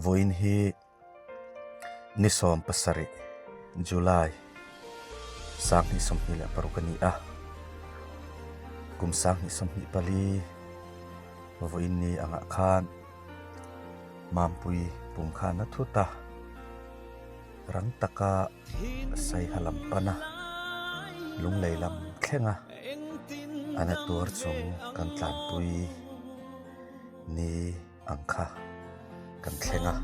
Vawiin hi ni 17 July 2026 a ni a, kum 2024 vawiin ni angah khan Mampui pum khan a thut a, rang taka Saiha lam pana lunglei lam thlenga a na tuar chung kan tlanpui ni ang kha kan thleng a,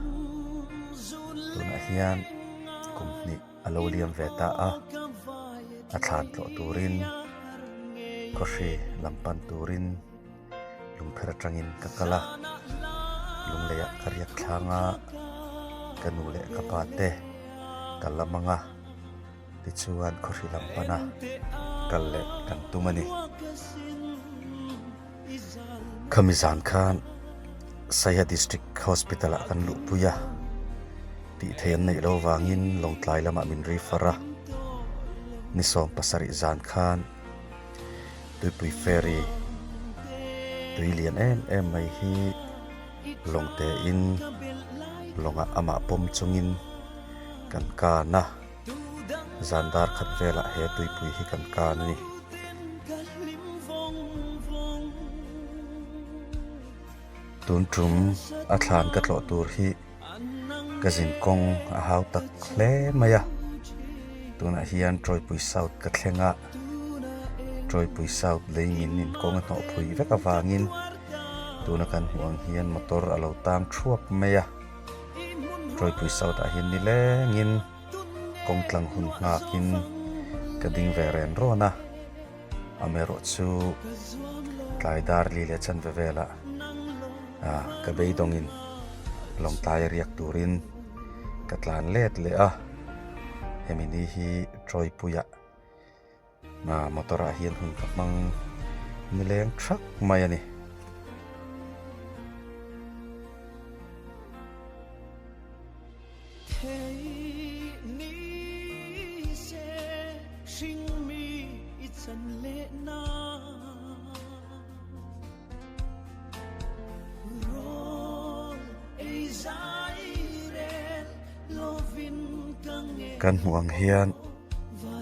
tunah hian kum hnih a lo liam ve ta a, a thlan tlawh turin khawhri lam pan turin lungpher atangin ka kal a, lungleiah ka riak thlang a, ka nu leh ka pa te ka la mang a, tichuan khawhri lam pana kal leh kan tum a ni. Khami zan khan Saiha District Hospital ah kan luhpui a, tih theih an neih loh vangin Lawngtlai lamah min refer a, ni 17 zan khan Tuipui Ferry tui lian em em mai hi lawng tein lawngah amah pawm chungin kan kan a. Zan dar khat velah he tuipui hi kan kan a ni. Tun tum a thlan ka tlawh tur hi ka zin kawng a hau tak hle mai a. Tunah hian Tawipui South ka thleng a, Tawipui South lei min in kawng a hnawh phui vek avangin tuna kan hmuh ang hian motor a lo tang thuap mai a. Tawipui South ah hian nilengin kawng tlang hun nghakin ka ding ve ren rawn a, amaherawh chu tlai dar li leh chanve velah ah ka beidawngin lawngtlai riak turin ka tlan let leh a, hemi ni hi Tawipuiah Motor ah hian hun ka hmang nileng thak mai a ni. Kan hmuh ang hian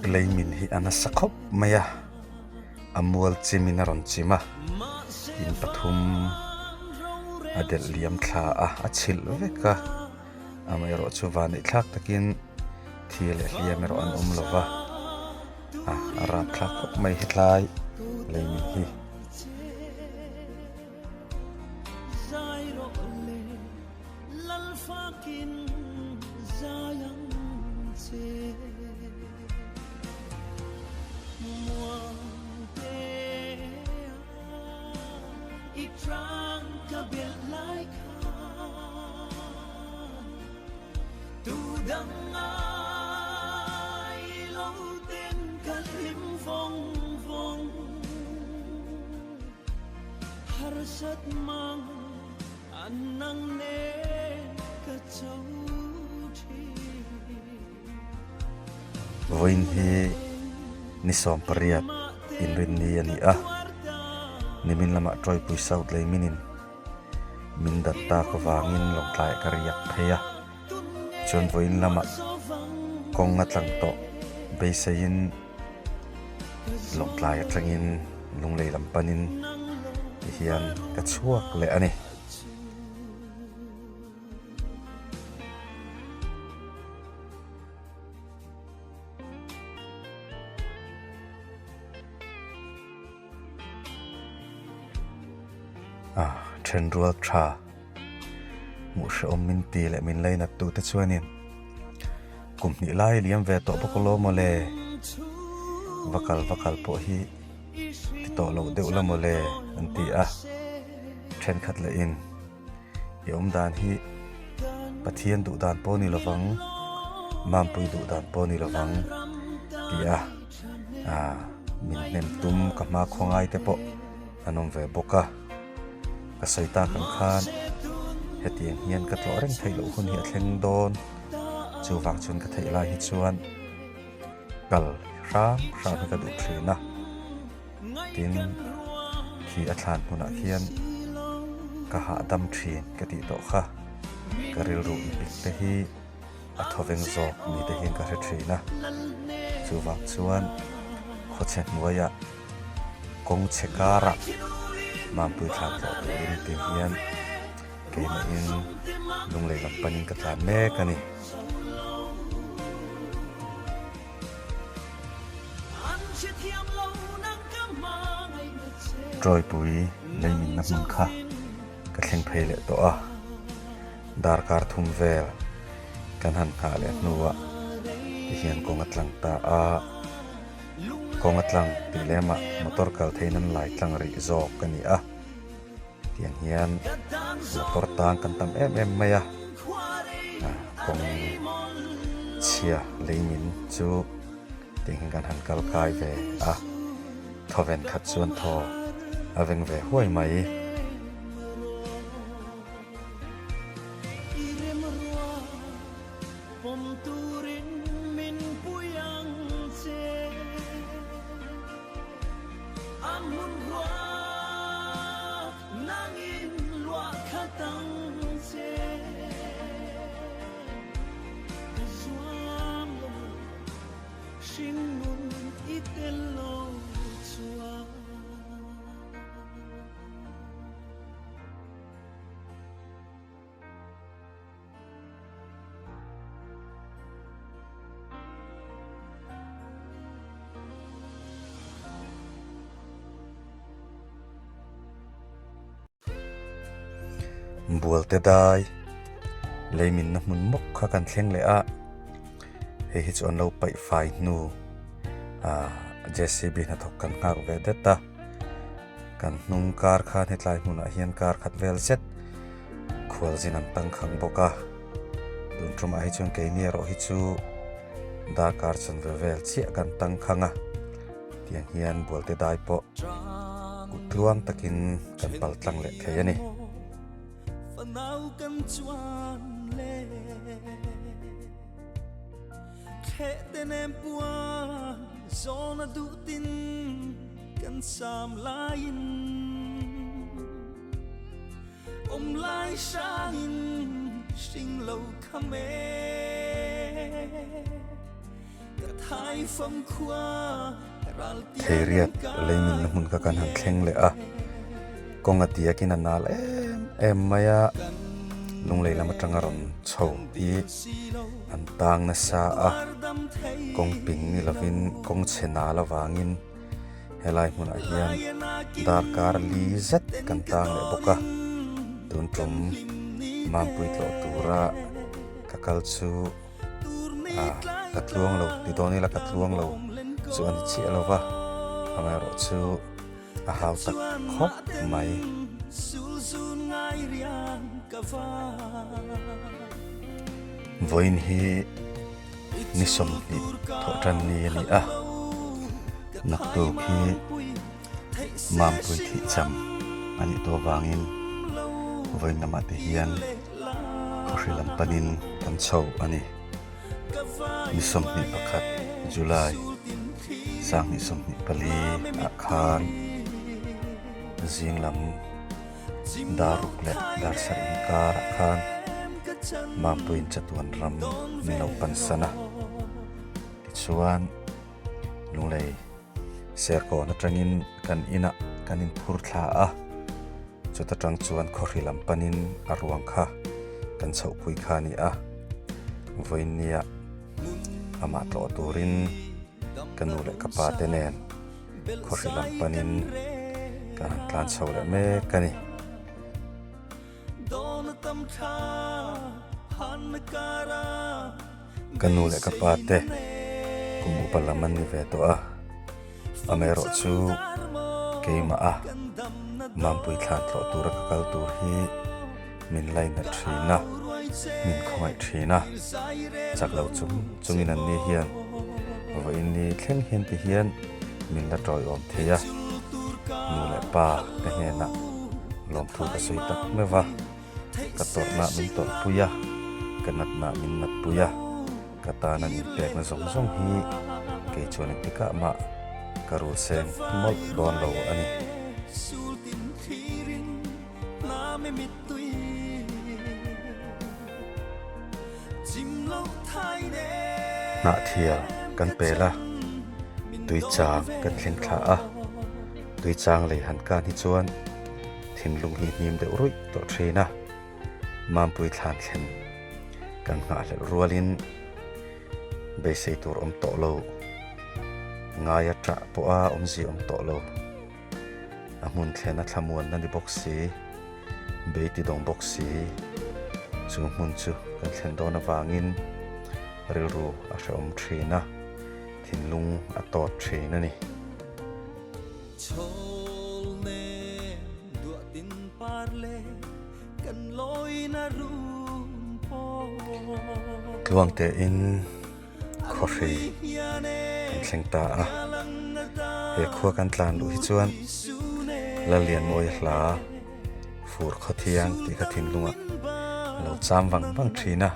lei min hi a nasa khawp mai a, a mual chim in a rawn chim a, in pathum a delh liam thla a, a chhilh vek a, amaherawh chu van eih thlak takin thi leh hliam erawh an awm lo va, a rap thlak khawp mai hetlai lei min hi. Vawiin hi ni 18 inrinni a ni a, nimin lamah Tawipui South lei minin min dat tak avangin Lawngtlai ah ka riak phei a, chuan vawiin lamah kawng a tlang tawh beiseiin Lawngtlai atangin Lunglei lam panin tihian ka chhuak leh a ni. A then rual tha hmuh hrehawm min ti leh min lainat tu te chuanin kum hnih lai liam ve tawh bawk alawm mawle va kal va kal pawh hi ti tawh loh deuh la mawle an ti a thenkhat leh in i awm dan hi Pathian duh dan pawh ni lovang Mampui duh dan pawh ni lovang ti a ah min hnem tum ka hma khawngai te pawh an awm ve bawk a ka sawi tak ang khan hetiang hian ka tlawh reng theih loh hun hi a thleng dawn chuvang chuan ka theih lai hi chuan kal hram hram hi ka duh thin a tin khi a thlan hmunah khian ka hahdam thin ka tih tawh kha. Ka rilru ipik te hi a thawveng zawk ni te hian ka hre thin a. Chuvang chuan khawchhe hnuaiah kawng chhe karah Mampui thlan tlawh turin ti hian keimahin lunglei lam panin ka tlan mek a ni. Tawipui leiminna hmun kha ka thleng phei leh tawh a, darkar thum vel kan han nghah leh hnuah tihian kawng a tlang ta a, kawng a tlang tih lemah motor kal theihin an lai tlang rih zawk a ni a. Tiang hian motor tang kan tam em em mai a, kawng chhia lei min chu tiang hian kan han kal kai ve a, thawven khat chuan thaw a veng ve huai mai. Bualte dai leiminna hmun mawk kha kan thleng leh a, hei hi chu an lo paih fai hnu ah J C B hnathawk kan nghak ve det a, kan hnung kar khan hetlai hmunah hian kar khat vel zet khualzin an tangkhang bawk a, tun tumah hi chuan keini erawh hi chu darkar chanve vel chiah kan tangkhang a tiang hian bualte dai pawh kut tluang takin kan pal tlang leh thei a ni. Awm lai hrangin hring lo kham e Ka thai fam khua ral tiang Theiriat leiminna hmun kha kan han thleng leh a, kawng a tiakin a nal em em mai a, lunglei lam atanga rawn chho hi an tang nasa a, kawng ping ni lovin kawng chhe nal avangin Helai hmunah hian darkar li zet kan tang leh bawk a, tun tum Mampui tlawh tura ka kal chu ah ka tluang lo ti dawn ila ka tluang lo chu a ni chiah lo va, amaherawh chu a hau tak khawp mai. Vawiin hi. Ni 20 thawhtan ni a ni a, naktuk hi Mampui thihcham a nih tawh avangin vawiin lamah te hian khawhri lam panin kan chho a ni. Ni 21 July 2024 ah khan zing lam Dar ruk leh dar sarh inkarah khan Mampuiin chatuan ram min lo pansan a, tichuan Lunglei Serkawn atangin kan inah kan inphur thla a, chuta tang chuan khawhri lam panin a ruang kha kan chhohpui kha a ni a, vawiinnia amah tlawh turin ka nu leh ka pa te nen. Khawhri lam panin kan han tlan chho leh mek a ni. Ka nu leh ka pa te kum upa lam an ni ve tawh a, amaherawh chu keimah a Mampui thlan tlawh tura ka kal tur hi min lainat thin a, min khawngaih thin a, chak lo chung chungin an ni hian vawiin ni thleng hian ti hian min la tawiawm thei a, nu leh pa ka hnenah lawmthu ka sawi tak meuh va, ka tawrhna min tawrhpui a, ka natna min natpui a. Ka tan an inpekna zawng zawng hi kei chuan engtikah mah ka rul seng mawlh dawn lo a ni. Hnahthial kan pel a, tuichang kan thleng thla a, tuichang lei han kan hi chuan thinlung hi hnim deuh ruih tawh thin a, Mampui thlan thlen kan nghahhlelh rualin beisei tur awm tawh lo, ngaia ṭah pawha awmzia awm tawh lo. A hmun thlen a thlamuanna ni bawk si, bei ti dawng bawk si, chu hmun chu kan thlen dawn avangin rilru a hrehawm thin a, thinlung a tawt thin a ni. Tluang tein. Khawhri kan thleng ta a, he khua kan tlan luh hi chuan Lallianmawia hla fur khawthiang tih kha thinlungah a lo cham vang vang thin a,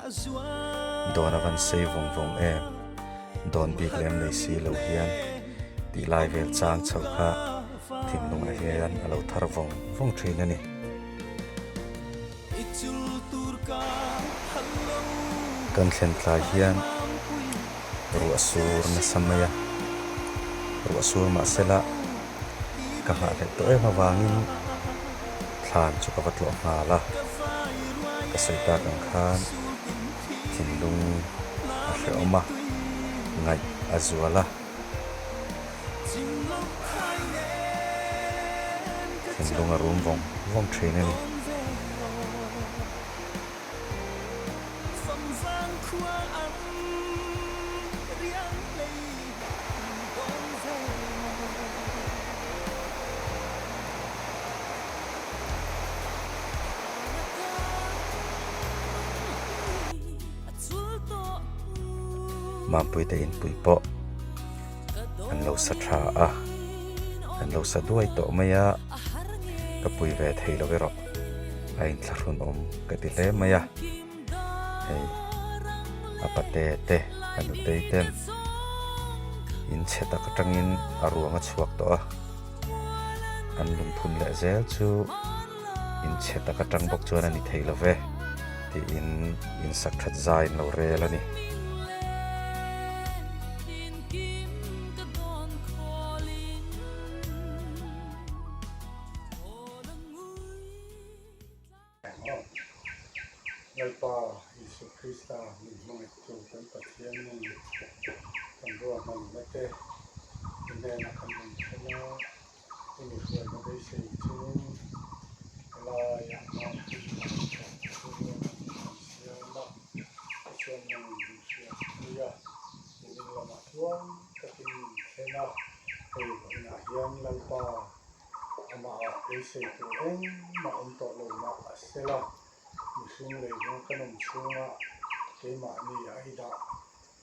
dawn a van sei vawng vawng em, dawn bik lem nei si lo hian tih lai vel chang chho kha thinlungah hian a lo thar vawng vawng thin a ni. Kan thlen tlai hian ruah sur nasa mai a, ruah sur mahsela ka nghahhlelh tawh em avangin thlan chu ka va tlawh nghal a, ka sawi tak ang khan thinlung a hrehawm a, ngaih a zual a. Thinlung a rum vawng vawng thin a ni. Mampuite inpui pawh an lo sa tha a, an lo sa duai tawh mai a, ka pui ve thei lo erawh a inthlahrun awm ka ti hle mai a, hei a pate te a nutei ten in chhe tak atangin a ruang a chhuak tawh a, an lungphun leh zel chu. In chhe tak atang bawk chuan a ni thei lo ve tiin in sak that zai an lo rel a ni. Lalpa Isu Krista min hmangaihtu kan Pathianin kan ruahmanna te i hnenah kan rawn thlen a. I mi hruaina beisei chungin helaiah Mangpui tlan tawh chu ruahmanna kan siam a, tichuan nangin min hriatpui a, nimin lamah tluang takin min thlen a, hei vawiinah hian Lalpa amahah beisei tur engmah awm tawh lo mah a sel a, mihring leilung kan awm chhungah keimahni a i dah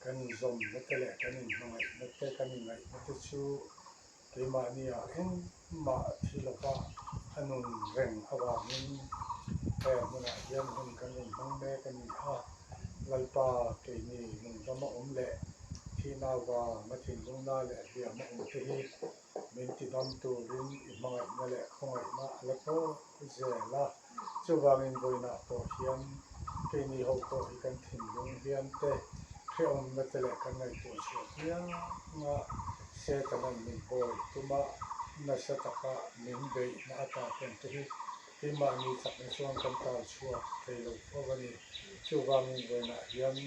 kan inzawmna te leh kan inhmangaihna te kan ingaihna te chu Keimahnia engmah thi lova a nun reng avangin he hmunah hian hun kan rawn hmang mek a ni a, Lalpa keini nungdama awm leh thihna vanga thinlungna leh hliam a awm te hi min tidam turin i hmangaihna leh khawngaihna a la tawk zel a. Chuvangin vawiinah pawh hian keini ho pawh hi kan thinlung hliam te, hrehawmna te leh kan ngaihtuah chhuah pianga Setanan min bawi tuma nasa taka min beihna ata ten te hi keimahni chakna chuan kan tal chhuak thei lo fo a ni. Chuvangin vawiinah hian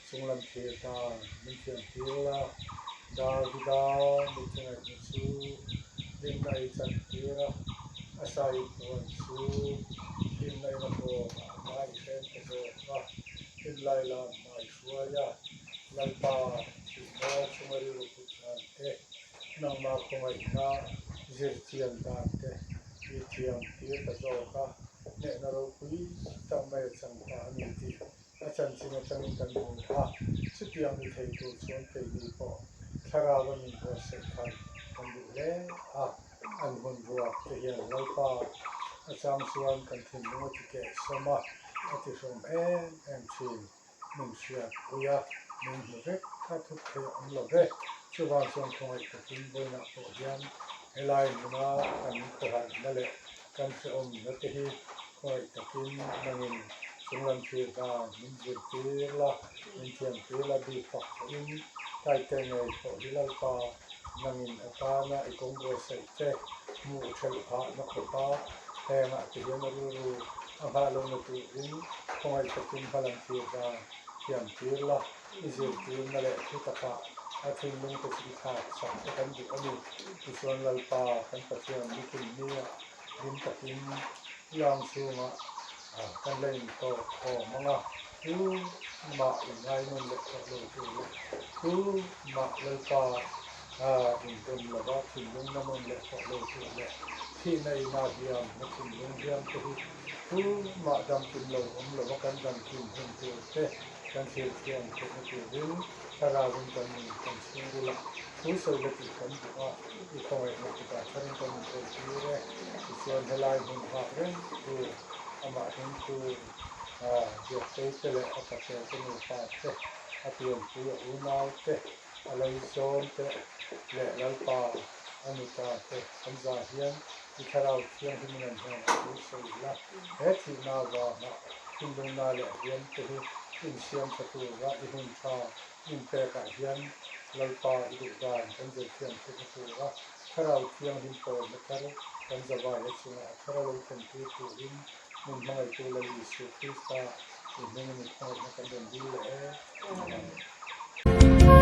chunglam thlir dan min thiam tir la, Davida mitthi ngaihna chu hlimna ei chan tir a, a sai puan chu hlimna in a bawm a hma i hren ta zawk a, hlimlai lam hma i hruai a, Lalpa thihna chunga rilru put dan te, nangma khawngaihna zirchian dan te i thiam tir ta zawk a, hnehna ropui tak mai a chang ta a ni tih A chanchin atangin kan hmu a, chutiang ni thei tur chuan keini pawh thlarau a min buatsaih thar kan duh hle a, an hun ruak te hian Lalpa a chang chuan kan thinlung a ti keh sawm a, a ti hrawm em em thin. Min hriat pui a, min hmu vek kha thup thei a awm lo ve. Chuvang chuan khawngaih takin vawiinah pawh hian helai hmuna kan khawharhna leh kan hrehawmna te hi khawngaih takin nangin. Chunglam thlir dan min zirtir la, min thiamtir la bik tak pawhin Taite ngei pawh hi Lalpa nangin a tana i kawng buatsaih te hmuh ṭhelh phahna khawpa hengah ti hian a rilru a nghah lohna turin khawngaih takin hmalam thlir dan thiamtir la, i zirtirna leh thu takah a thinlung te chu i thlak sak te kan duh a ni. Tichuan Lalpa kan Pathian nikin nia Hlim takin i ang chhungah kan la intawk khawm ang a, tu mah inngainawn leh tawh lo tur leh tu mah Lalpa indem lova thinlung nawn leh tawh lo tur leh thihna ina hliam na thinlung hliam te hi tu mah damkim lo awm lova kan damkim hun tur te kan thlir thiam theihna turin thlarauin kan nun kan chhungril a, thu sawi la tih kan duh a. I khawngaihna kutah tharin kan inkawitir e. Tichuan helai hmun nghak reng tu, amah ringtu Biaktei te leh a pasel te nupa te, a pianpui a unau te, a laizawn te leh Lalpa a nuta te an zah hian i thlarau thianghlimin an hnenah thu sawi ila. He thihna avanga thinlungna leh hliam te hi insiam tha tura i hun tha Inpekah hian Lalpa i duh dan kan zirthiam theihna tura Thlarau Thianghlim pawlna thar kan zavaia chungah a thar a lo thlentir turin min hmangaihtu Lal Isu Krista i hmingin i khawngaihna kan rawn dil leh e. Amen.